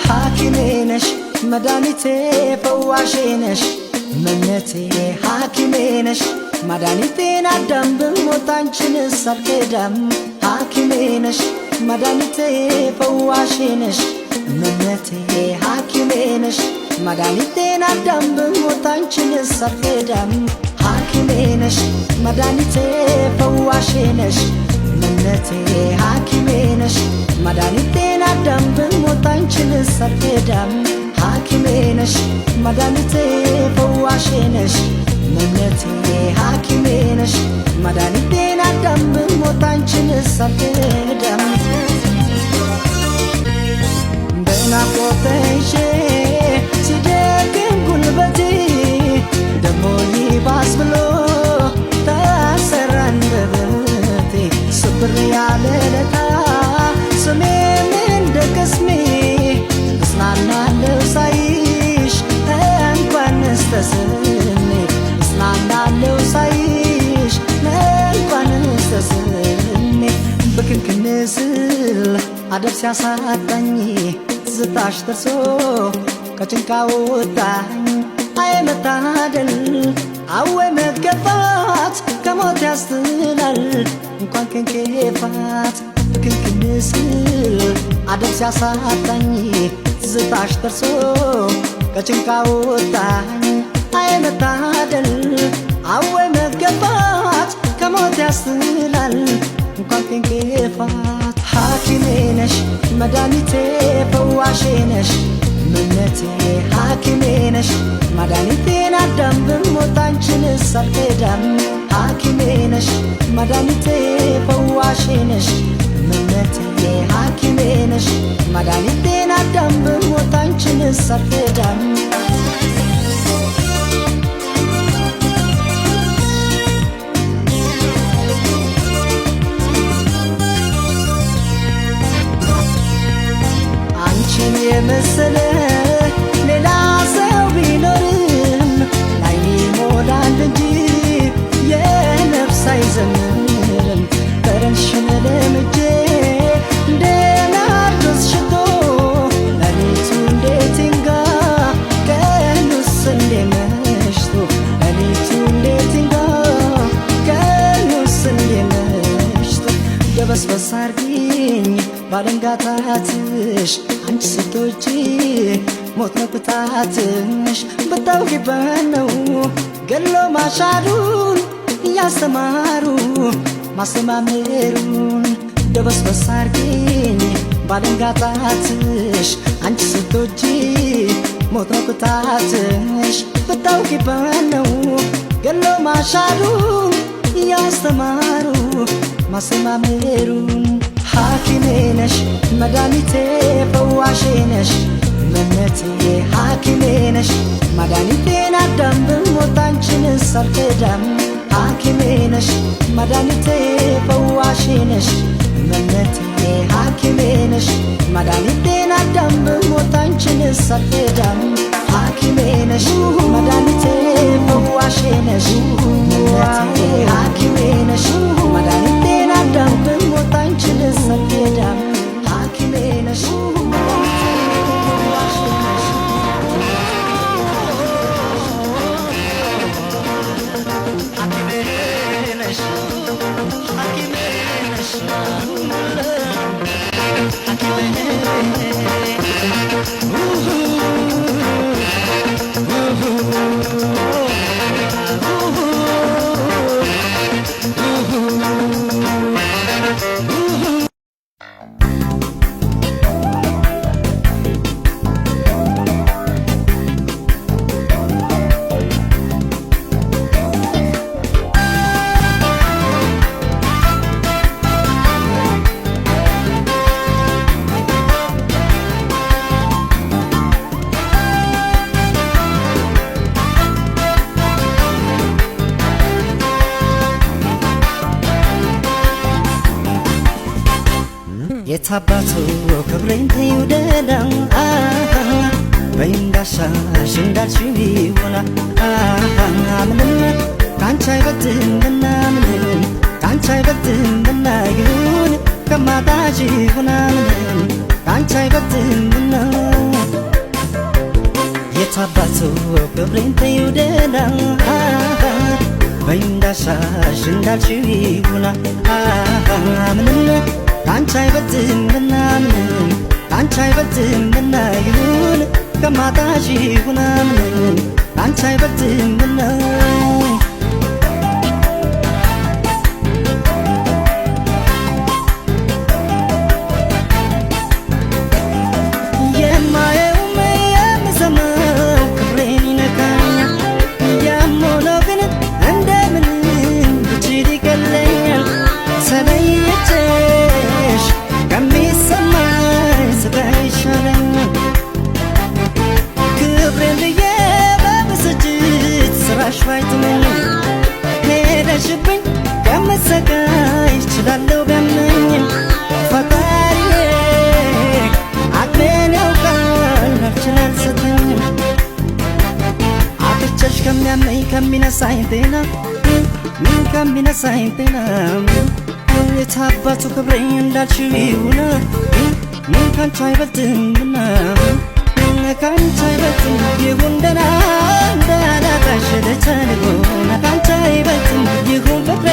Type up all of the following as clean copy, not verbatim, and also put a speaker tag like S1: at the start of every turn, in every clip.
S1: ሐኪሜ ነሽ መድኃኒቴ ፈዋሼ ነሽ መነቴ፣ ሐኪሜ ነሽ መድኃኒቴን አዳም ብሞት አንቺንስ አልክዳም። ሐኪሜ ነሽ መድኃኒቴ ፈዋሼ ነሽ መነቴ፣ ሐኪሜ ነሽ መድኃኒቴን አዳም ብሞት አንቺንስ አልክዳም። ሐኪሜ ነሽ መድኃኒቴ ፈዋሼ ነሽ መነቴ፣ ሐኪሜ ነሽ መድኃኒቴን አዳም ብሞት አንቺንስ አልክዳም። ሐኪሜ ነሽ መድኃኒቴ ፈዋሼ ነሽ መነቴ፣ ሐኪሜ ነሽ መድኃኒቴን አዳም ብሞት አንቺንስ አልክዳም። በናፍቆት ተይዤ ሲደክም ጉልበቴ፣ ደሞ ይባስ ብሎ ተሰራ አንደበቴ፣ ስብር ያለ ለታ ስሜም እንደ ቅስሜ እጽናናለሁ ሳይሽ እንኳንስ ተስሜ፣ እጽናናለሁ ሳይሽ እንኳንስ ተስሜ። ብክንክን ስል አደብ ሲያሳጣኝ ትዝታሽ ደርሶ ከጭንቃ ወጣኝ። አይ መታደል አወይ መገፋት ከሞት ያስትላል እንኳን ከንኬፋት። ብክንክን ስል አደብ ሲያሳጣኝ ትዝታሽ ደርሶ ከጭንቃ ወጣኝ። አይ መታደል አወይ መገፋት ከሞት ያስትላል እንኳን ከንኬፋት። ሐኪሜ ነሽ መድኃኒቴ ፈዋሼ ነሽ መነቴ፣ ሐኪሜ ነሽ መድኃኒቴን አዳም ብሞት አንቺንስ አልክዳም። ሐኪሜ ነሽ መድኃኒቴ ፈዋሼ ነሽ መነቴ፣ ሐኪሜ ነሽ መድኃኒቴን አዳም ብሞት አንቺንስ አልክዳም። አንቺን የመሰለ ሌላ ሰው ቢኖርም ላይኔ ይሞላል እንጂ የነፍስ አይዘምርም። ጠረንሽን ለምጄ እንደ ናርዶስ ሽቶ፣ ሌሊቱ እንዴት ይንጋ ቀኑስ እንዴ መሽቶ፣ ሌሊቱ እንዴት ይንጋ ቀኑስ እንዴ መሽቶ። ደበስበስ አርጊኝ ባለንጋታትሽ፣ አንቺ ስትወጪ ሞት ነው ቅጣትሽ። ብታውቂበት ነው ገሎ ማሻሩን እያስተማሩ ማስተማመሩን። ደበስበስ አርጊኝ ባለንጋታትሽ፣ አንቺ ስትወጪ ሞት ነው ቅጣትሽ። ብታውቂበት ነው ገሎ ማሻሩን እያስተማሩ ማስተማመሩን። ሐኪሜ ነሽ መድኃኒቴ ፈዋሼ ነሽ መነቴ፣ ሐኪሜ ነሽ መድኃኒቴን አዳም ብሞት አንቺንስ አልክዳም። ሐኪሜ ነሽ መድኃኒቴ ፈዋሼ ነሽ መነቴ፣ ሐኪሜ ነሽ መድኃኒቴን አዳም ብሞት አንቺንስ አልክዳም። ሐኪሜ ነሽ መድኃኒቴ ፈዋሼ ነሽ መነቴ፣ ሐኪሜ ነሽ መድኃኒቴን አዳም ብሞት አንቺንስ አልክዳም። ሐኪሜ ነሽ መድኃኒቴ ፈዋሼ ነሽ።
S2: ሐኪሜ ነሽ፣ ሐኪሜ ነሽ፣ ሐኪሜ።
S1: የታባቱ ክብሬን ተይው ደህና በይ እንዳሻሽ እንዳልሽው ይሁን ምንም ካንቺ አይበልጥምና ምንም ካንቺ አይበልጥምና ይሁን ከማጣሽ ይሁን ምንም ካንቺ አይበልጥምና የታባቱ ክብሬን ተይው ደህና በይ እንዳሻሽ እንዳልሽው ይሁን ምንም ካንቺ አይበልጥምና ምንም ካንቺ አይበልጥምና ይሁን ከማጣሽ ይሁን ምንም ካንቺ አይበልጥምና የማየውም የምሰማው ክብሬን ይነካኛል ያም ሆኖ ግን እንደምንም ብችል ይቀለኛል ተለይቼሽ ከሚሰማኝ ስቃይ ይሻለኛል ክብሬን ብዬ በብስጭት ስራሽ ባይጥመኝም ሄደሽብኝ ከምሰቃይ እችላለሁ ቢያመኝም ፈጣሪዬ አቅሜን ያውቃል አልችል አልሰጠኝም አጥቼሽ ከሚያመኝ ከሚነሳኝ ጤና ከሚነሳኝ ጤና የታባቱ ክብሬ እንዳልሽው ይሁን ካንቺ አይበልጥምና ካንቺ አይበልጥም ይሁን ደህና እንዳላጣሽ ልቻልሆን ካንቺ አይበልጥም ይሁን ፍቅሬ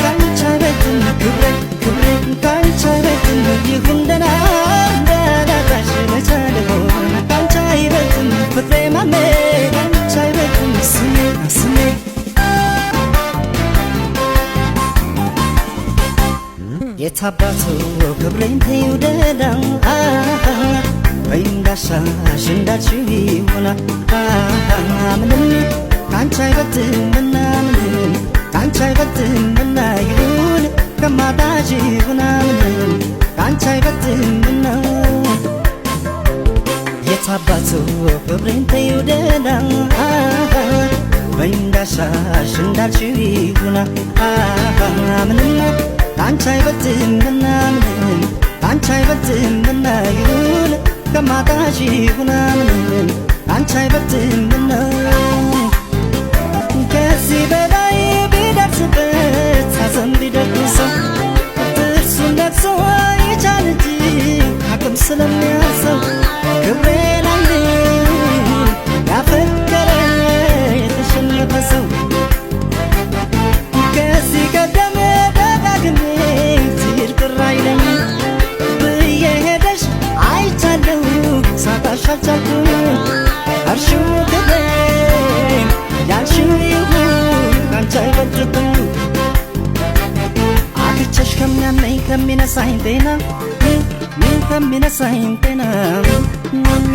S1: ካንቺ አይበልጥም ክብሬ ክብሬ ካንቺ አይበልጥም ይሁን ደህና እንዳላጣሽ ልቻልሆን ካንቺ አይበልጥም ፍቅሬ ማሜ ካንቺ አይበልጥም ስሜ ስሜ የታባቱ ክብሬን ተይው ደህና በይ እንዳሻሽ እንዳልሽው ይሁን ምንም ካንቺ አይበልጥምና ምንም ካንቺ አይበልጥምና ይሁን ከማጣሽ ይሁን ምንም ካንቺ አይበልጥምና የታባቱ ክብሬን ተይው ደህና በይ እንዳሻሽ እንዳልሽው ይሁን ምንም ካንቺ አይበልጥምና ምንም ካንቺ አይበልጥምና ይሁን ከማጣሽ ይሁን ምንም ካንቺ አይበልጥምና ከዚህ በላይ ቢደርስበት ሐዘን ቢደግሰው ጥርሱን ነክሶ ይቻል እንጂ አቅም ስለሚያንሰው ክብሬን አይልም ያፈቀረ የተሸነፈ ሰው ከዚህ ቀደም ደጋግሜ ትሄድ ቅር አይለኝም ብዬ ሄደሽ አይቻለሁ ሳጣሽ አልቻልኩም እርሺው ክብሬን ያልሽው ይሁን ካንቺ አይበልጥብኝም አጥቼሽ ከሚያመኝ ከሚነሳኝ ጤና ከሚነሳኝ ጤና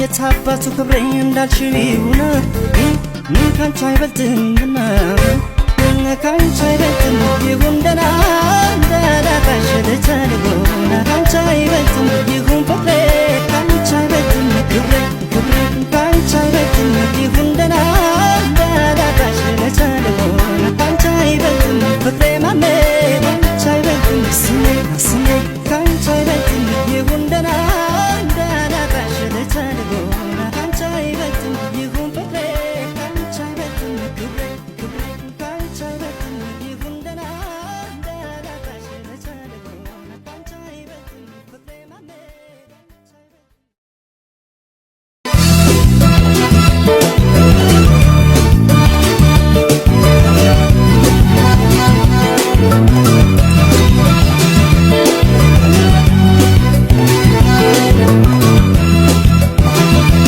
S1: የታባቱ ክብሬ እንዳልሽው ይሁን ካንቺ አይበልጥምና ካንቺ አይበልጥም ይሁን ደህና እንዳላጣሽ ልቻልሆን ካንቺ አይበልጥም ይሁን ፍቅሬ ካንቺ አይበልጥም ክብሬ ክብሬ ካንቺ አይበልጥም ይሁን ደህና እንዳላጣሽ ልቻልሆን ካንቺ አይበልጥም ፍቅሬ ማሜ ካንቺ አይበልጥም ስሜ ስሜ ካንቺ አይበልጥም ይሁን ደህና እንዳላጣሽ ልቻልሆን ካንቺ አይበልጥም ይሁን ፍቅሬ ካንቺ አይበልጥም ክብሬ ክብሬ ካንቺ አይበልጥም ይሁን ደህና እንዳላጣሽ ልቻልሆን ካንቺ አይበልጥም ፍቅሬ ማሜ ካንቺ አይበልጥም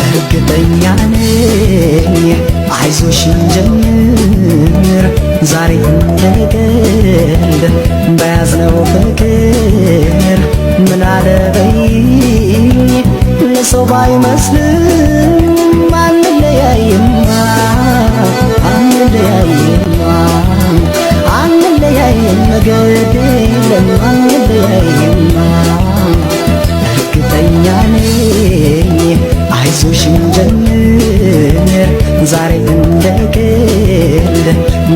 S2: እርግጠኛ ነኝ አይዞሽ እንጀምር ዛሬ እንደ ቀልድ በያዝነው ፍቅር ምን አለ በይኝ ለሰው ባይመስልም አንለያይማ አንለያይማ አንለያይም ግድ የለም አንለያይማ እርግጠኛ ነኝ አይዞሽ እንጀምር ዛሬ እንደ ቀልድ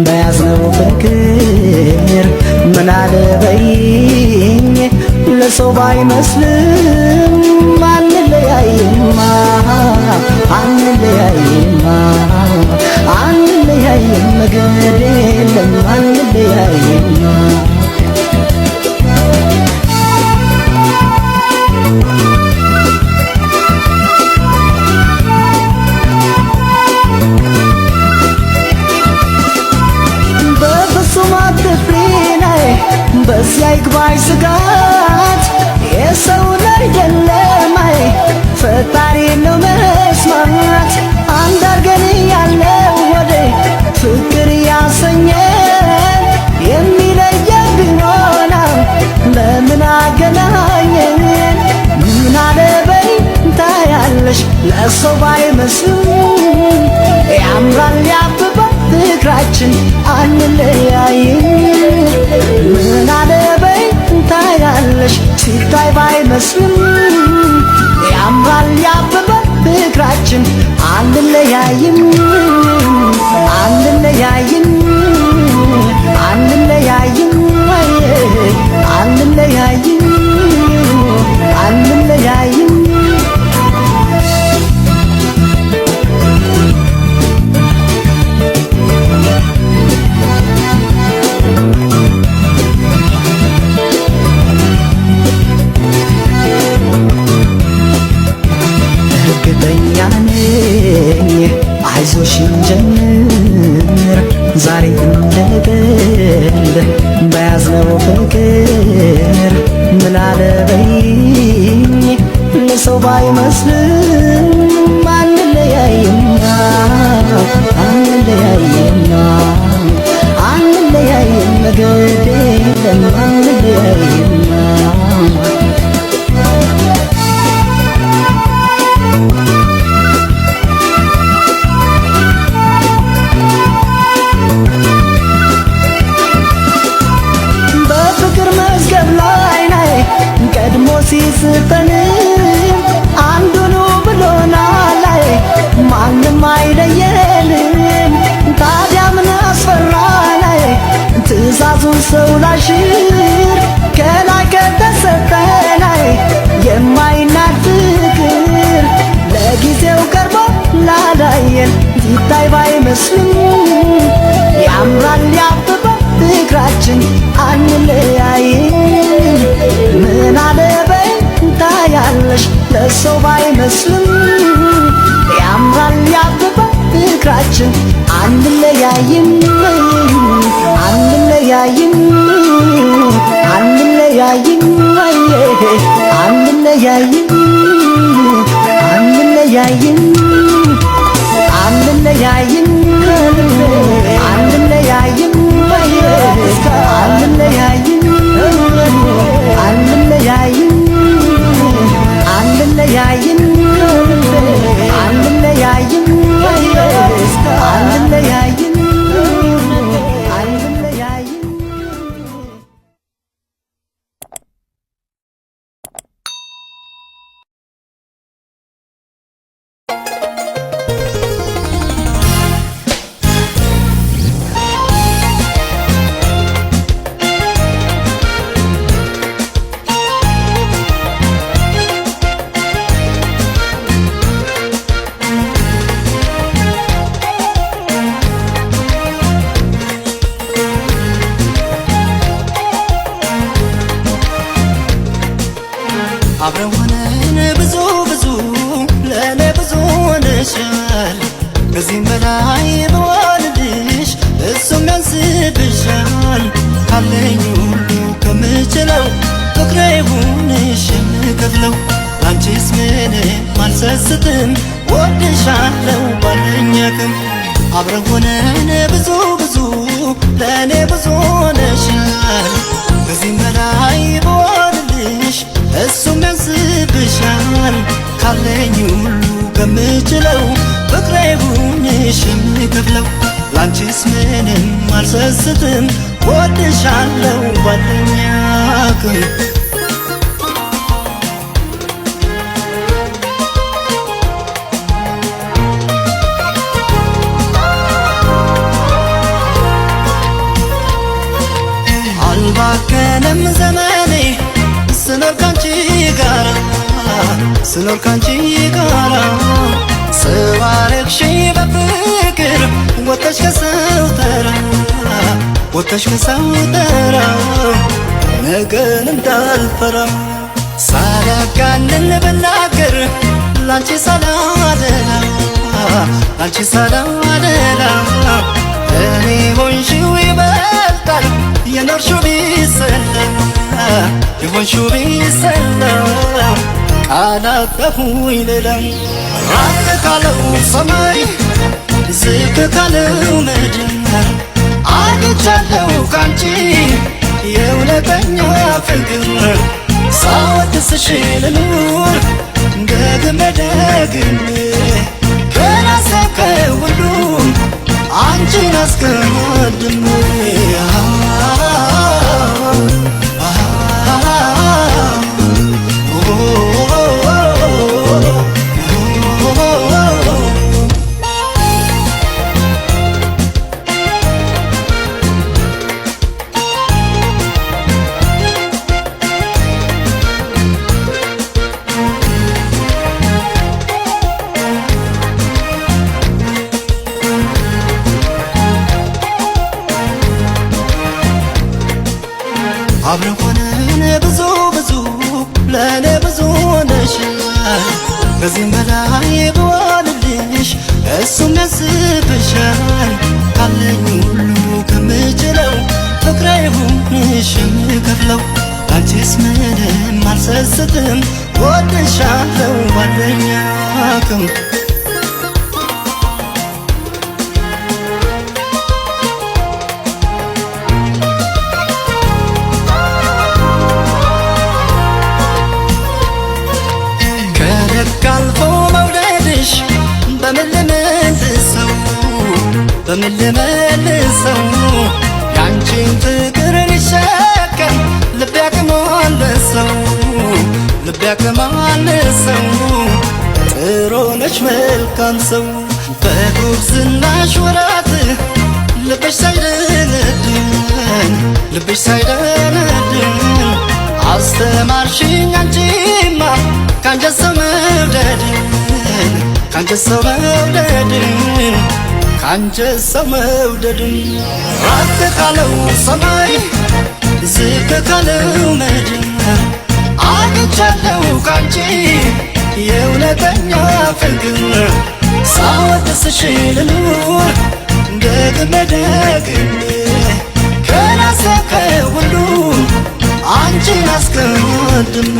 S2: በያዝነው ፍቅር ምን አለ በይኝ
S1: ለሰው ባይመስልም አንለያይማ አንለያይማ አንለያይም ግድ የለም አንለያይማ። በፍጹም አትፍሪ ነይ በዚያ ይግባሽ ስጋት የሰውን አይደለም አይ ፈጣሪ ነው መስማት አንድ አርገን ያለው ወደ ፍቅር ያሰኘን የሚለየን ቢሆን ለምን አገናኘን? ምን አለ በይ ታያለሽ ለሰው ባይመስልም ያምራል ያብባል ፍቅራችን አንለያይም። ምን አለ በይ ታያለሽ ሲታይ ባይመስልም ያምራል ያብባል ፍቅራችን አንለያይም አንለያይም አንለያይም አንለያይም አንለያይም። እርግጠኛ ነኝ አይዞሽ እንጀምር ዛሬ እንደ ቀልድ በያዝነው ፍቅር ምን አለ በይኝ ለሰው ባይመስልም አንለያይማ አንለያይማ አንለያይም ግድ የለም አንለያይማ። በፍቅር መዝገብ ላይ ናይ ቀድሞ ሲስጠን አንዱኑ ብሎናል ላይ ማንም አይለየንም። ታዲያ ምን አስፈራን? ትእዛዙን ሰው ላሽር ከላይ ከተሰጠን የማይናድ ፍቅር ለጊዜው ቀርቦ ላላየን ሲታይ ባይመስልም ያምራል ያብባል ፍቅራችን አንለያይም። ምን አለ በይ ታያለሽ ለሰው ባይመስልም ያምራል ያብባል ፍቅራችን አንለያይም አንለያይም አንለያይም አንለያይም አንለያይም አንለያይም አንለያይም አንለያይም አንለያይም አንለያይም አንለያይም አንለያይም አንለያይም።
S3: አብረን ሆነን ብዙ ብዙ ለእኔ ብዙ ሆነሻል። ከዚህም በላይ ብሆንልሽ እሱም ያንስብሻል። ካለኝ ሁሉ ከምችለው ፍቅሬ ይሁንሽ የምከፍለው ላንቺስ ምንም አልሰስትም ወድሻለው ባለኝ አቅም። አብረን ሆነን ብዙ ብዙ ለእኔ ብዙ ሆነሻል። ከዚህም በላይ ብሆንልሽ እሱም ያንስብሻል። ካለኝ ሁሉ ከምችለው ፍቅሬ ይሁንሽ የምከፍለው ላንቺስ ምንም አልሰስትም ወድሻለው ባለኝ አቅም። አልባከነም ዘመኔ ስኖር ካንቺ ጋራ ስኖር ካንቺ ጋራ ሰው አረግሽኝ በፍቅር ወጥተሽ ከሰው ተራ ወጥተሽ ከሰው ተራ ነገን እንዳልፈራ ሳላጋንን ብናገር ላንቺ ሳላደላ ላንቺ ሳላደላ እኔ ሆንሽው ይበልጣል የኖርሽው ቢሰላ የሆንሽው ቢሰላ ቃላጠፉኝ ሌላ ራቅ ካለው ሰማይ ዝቅ ካለው ምድር አግኝቻለሁ ካንቺ የእውነተኛ ፍቅር ሳወድስሽ ልኑር ደግሜ ደግሜ ከራሴ ከሁሉም አንቺን አስቀድሜ። አብረን ሆነን ብዙ ብዙ ለእኔ ብዙ ሆነሻል፣ ከዚህም በላይ ብሆንልሽ እሱም ያንስብሻል። ካለኝ ሁሉ ከምችለው ፍቅሬ ይሁንሽ የምከፍለው ላንቺስ ምንም አልሰስትም፣ ወድሻለሁ ባለኝ አቅም። ከልክ አልፎ መውደድሽ በምን ልመልሰው በምን ልመልሰው ያንቺን ፍቅር ሊሸከም ልቤ አቅም አነሰው ልቤ አቅም አነሰው። ጥሩ ነሽ መልካም ሰው በጉብዝናሽ ወራት ልብሽ ሳይደነድን ልብሽ ሳይደነድን አስተማርሽኝ አንቺማ ካንጀት ሰው መውደድን ካንጀት ሰው መውደድን ካንጀት ሰው መውደድን። ራቅ ካለው ሰማይ ዝቅ ካለው ምድር አግኝቻለሁ ካንቺ የእውነተኛ ፍቅር ሳወድስሽ ልኑር ደግሜ ደግሜ ከራሴ ከሁሉም አንቺን አስቀድሜ።